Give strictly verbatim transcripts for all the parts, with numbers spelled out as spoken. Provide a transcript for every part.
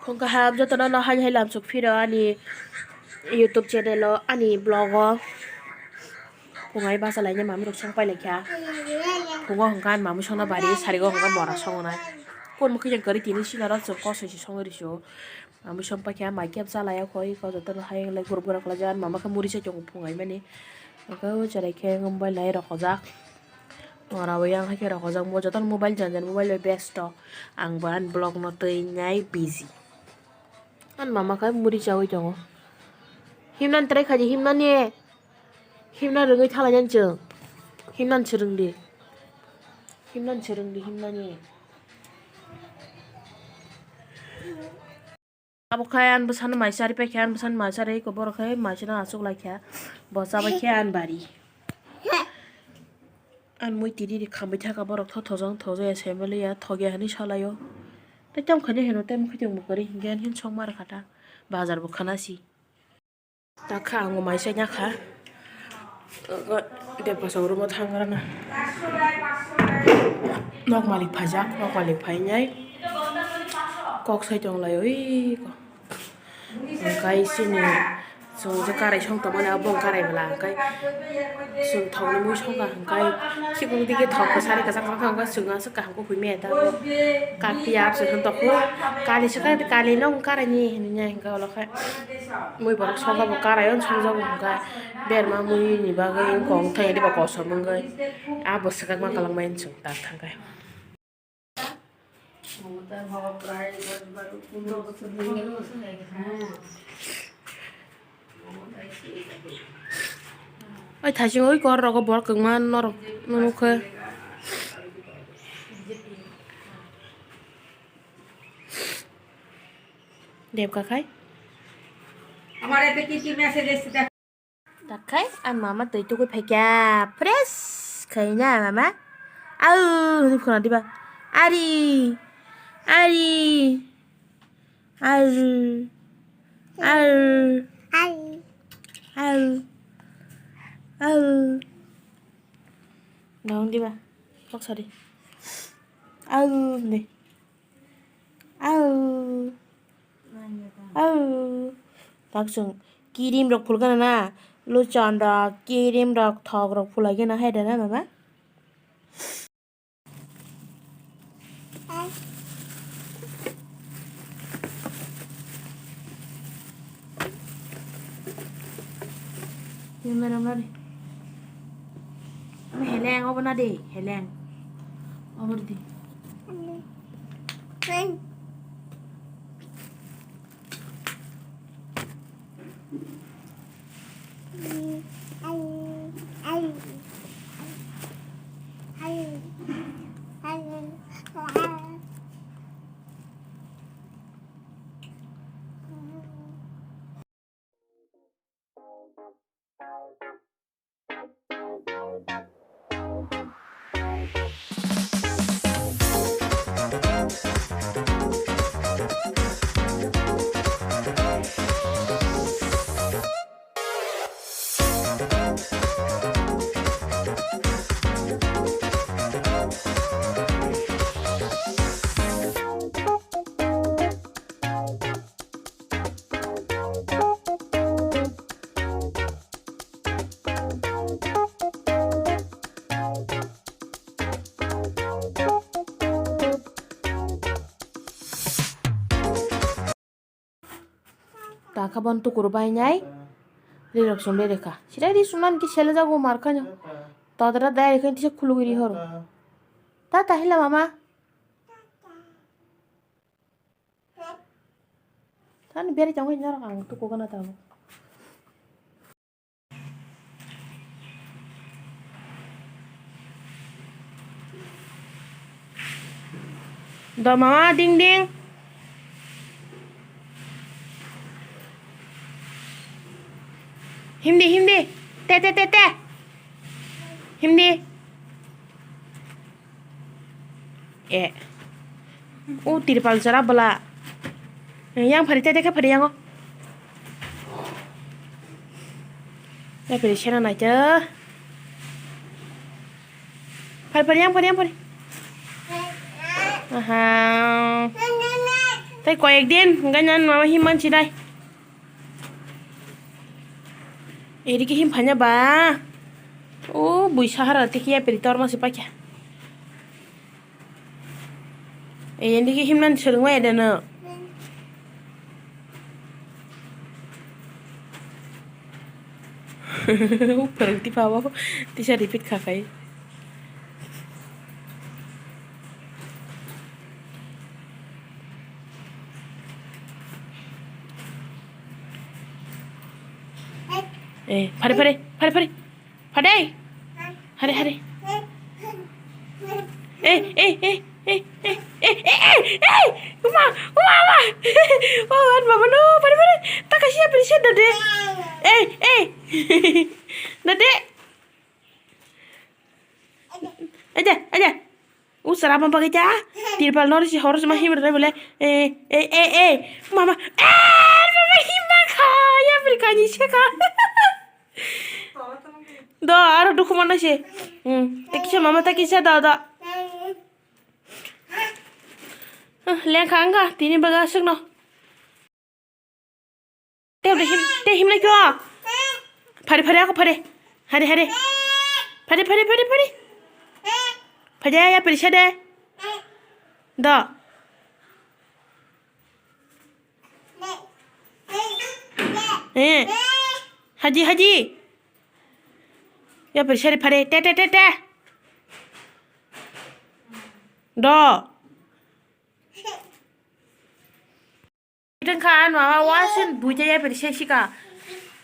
Khung kaham jotono no hai hai lamsok phiro ani YouTube channel o, ani vlog o. Phungai bachalaina mami rok song pailai kha. Phungo hwnkha ani mami songna bari, sarigo hwnkha mora songnai. Kon mokhe yang kwrwi tini sinaro chwng kosoi se songwi rwsio. Mami song paikha mai khe bachalai o koi ko jotono hai wngkha guruk guruk khlaijak, ani mama khe muri chai tongo phungai mani. Hwnkhe o cherai khe wng bai lai rokojak. Ora bo yang hai khe rokojak, bo jotono mobile jan jan mobile bai besto. Ang bo ani vlog no twi nai busy. Ani mama khe muri chaui tongo. Himnani try khaidi, himnani. Himna rwngwi thalai nani chwng. Himnani swrwngdi. Himnani swrwngdi, himnani. Abo khe ani bwsano mai chari paikha, ani bwsano mai chari eko borok khe mai chana achuk laikha. Bo chabai khe ani bari. Ani mui tini ri khambai thaka borok tho thojang thojaya semaliya thogya hinwi salaio. Tei tamo khaino hino tei mokhe tongmo kwrwi hinkhe ani hin sokma rwkha ta. Bazar bo khana si. Takha ang mai chai nakha. Debka song room o thang rana. Nok malik phaijak, nok malik phainai. Kok sai tong lai oi ko. Hwnkhe chini chwng je karai song tongmani abo bong karai bwla hwnkhe chwng thokni mui songkha hwnkhe chikung digi thok kwchari kwchak wngkha hwnkhe chwng aswk kaham khe huimaya da abo kati apswk hwn tongkhu kali swkha kali no wng karaini hinwi hwnkhe olo khe mui borok songkha bo karai o songjago hwnkhe berma mui ni bagwi wngkha wngthai diba kosom wngwi abo swkakma kwlangmani wng chwng tak thangkhe. Oi, thaising oi kor rogo bor kwngma norok nukhe. Debka khai. আমার এতে কি কি মেসেজ এসেছে? Takhai ang mama twi tugui phaikha, fresh khaina mama. Au, hwnwi khuna diba? Ari, ari, ar, ar, ar, ar. Dong diba? Kok sari. Au, hwnwi. Au. Au. Tak chwng kirim rok phulgana na. Luchon rok, kirim rok, thok rok phulai gana hai da na mama. Heleng obo na de, heleng. Obo de. Takha bon tukuru bainai. Rirok sumle rekha. Sirai ri sunan ki sele jago mar khanyo. Todra dai rekha tisa khulugwi ri horo. Ta tahila mama. Tani beri tangwi norok ang tuku gana tabo. Do mama ding ding. Himdi himdi. Te te te te. Himdi. E. O tirpal jora bwla. Yang phari te te khe phari yango. Yang phari sena nai te. Phari phari yang phari yang phari. Aha. Tai koyek din, hingke nan mama him mansi dai. Eri ke him phanya ba. O bui sahara te kiya peri tor masi pakya. E, indi ke himnan swrwngmaya de no? Phwrwng tipa o tisa repeat kha khai. E, phare, phare, phare, phare. Phadai. Hare, hare. Eh, eh, eh, eh, eh, eh, eh, eh, eh, eh, uma, uma, uma. Oh, an mama no, phadai, phadai. Takasi ya, phadai, dade. Eh, eh. Dade. Aja, aja. Usara apa pakai cah? Tirpal nori si horus mah himar bole. Eh, eh, eh, eh. Mama. Eh, mama himar kha. Ya, phir kani se kha. Do, aro dukhu manna se. Hmm. Takisa mama takisa da da. Huh, lengkha angga tini baga aswkno. Te him, te himlai kyo. Phari phari ako phari. Hari hari. Phari phari phari phari. Phari ya perisa de. Do. Eh. Haji, haji. Ya, bersari pare. Te, te, te, te. Do. Iteng khan mama wasin buja ya, bersari sika.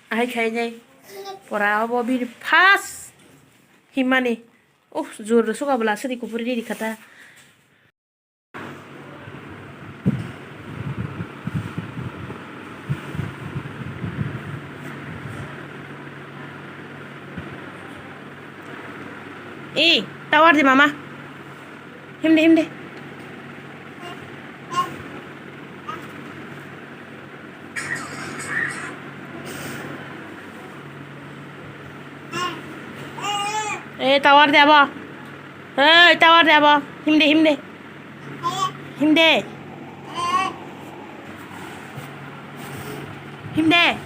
Ahai khai jai. Pora obo bini first himani. Uf, jor suka bela sidi kupuri di kata. Eh, tawar di mama. Himde, himde. Eh, tawar de abo. Eh, tawar de abo. Himde, himde. Himde. Himde.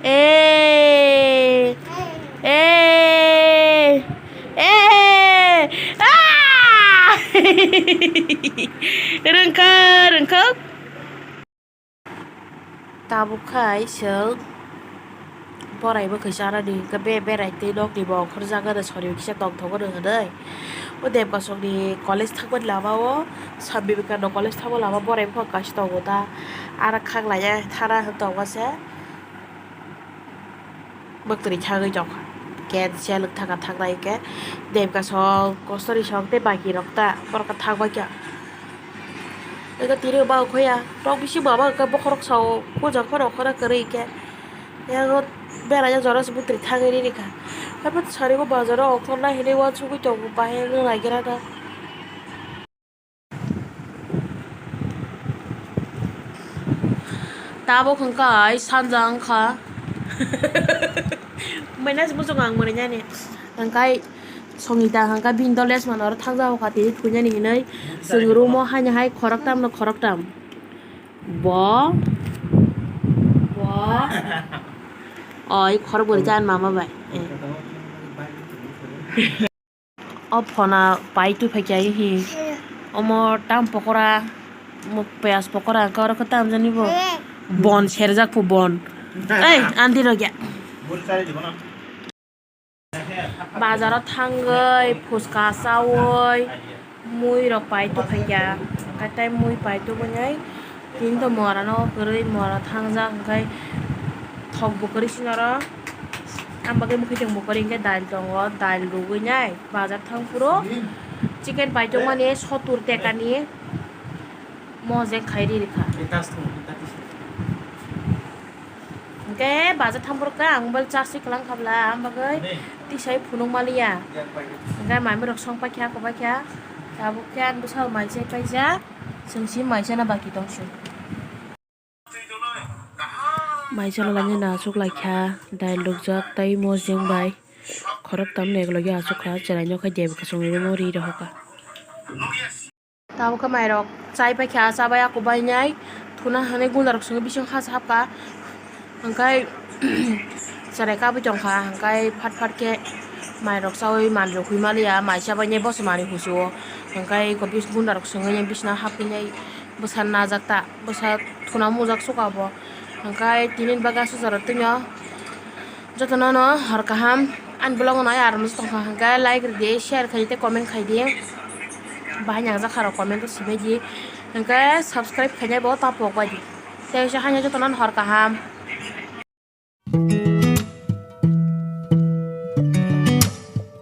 Eh, eh, eh, ah! Rengkak, rengkak. Tabuk khai chwng borai bwkhwi chana di hwnkhe be berai twi nokni bo okhorjak gana sori kisa tongthok gana hwnwi. O Debgasongni college thangmani lama o, Swami Vivekananda college thangma lama borai buphang kaisa tongo ta. Aro khaklaiya thana hwn tongo se. Bwktwrwi thangwi tongkha. Ken sel wng thangkha thangnai hwnkhe Debgasong, Kostori song tei baki rok ta borok khe thangbaikha. Eko tini ba ukhoya tok bisi mama hwnkhe bokhorok sao kujak phano okhorok kwrwi hwnkhe. Yago berajak jora se bwtwi thangwi rikha. Haikhe sari o bazar o ongkhornai hinwi uansugwi tongo bahai wng naigra na. Tabuk hwnkhe sanja wngkha. Mainas muchung ang mwnwi nani. Hwnkhe Songita hwnkhe bini dole se mano oro thangjago kha tini thwinani hinwi. Chwng room o haino hai khoroktam no khoroktam. Bo. Bo. Oi, khorok bwrwi chan mama bai. Eh. O phona pai tu phaikya hi. Omo tam pokora. Mo piyaj pokora khe oro khe tam jani bo. Bon serjak phu bon. Ei, andi rogya. Bazaro thangwi phuska chawi mui rok pai tu phaikya, hwnkhe tei mui pai tu wngnai tini to mora no kwrwi mora thangjak, hwnkhe thok bo kwrwi sino oro, ang bagwi mwkhwtwng bo kwrwi hwnkhe dal tongo, dal rwgwi nai bazar thang phuru chicken pai tongmani sottur tekani mojek khai ri rikha. Ke baja thamborok ka ang mobile charge se kwlang khabla, ang bagwi tisai phunuk maliya. Hingke mami rok song paikha, kobaikha. Tabuk khe ang bwsao mai chai paijak, chwng si mai chana baki tongsi. Mai chana lani na achuk laikha, dai lukjak tei mojeng bai. Khorok tamni eklogi achukha, cherai nokha deb kwchwng rimo ri rohorkha. Tabuk khe mairok chai paikha, chabai ako bainai thuna hinwi gunda rok swngo bising hasa hapkha. Hingkai cherai kabui tongkha, hingkai phat phat khe mairok chaui manwi rok hui maliya, mai chabainai boso manwi husuo. Hingkai eko bis-, gunda rok swngo bisina haphinai bwsa najak ta, bwsa thuna mujak suka bo. Hingkai tini bagwi aswk jora twngo. Jotono no hor kaham, ani vlog no ayar masa tongkha hingke like ridi, share khaidi tei comment khaidi. Bahai nangjakha rok comment o sibidi. Hingke subscribe khainai bo ta pok baidi. Tei se haino jotono no hor kaham.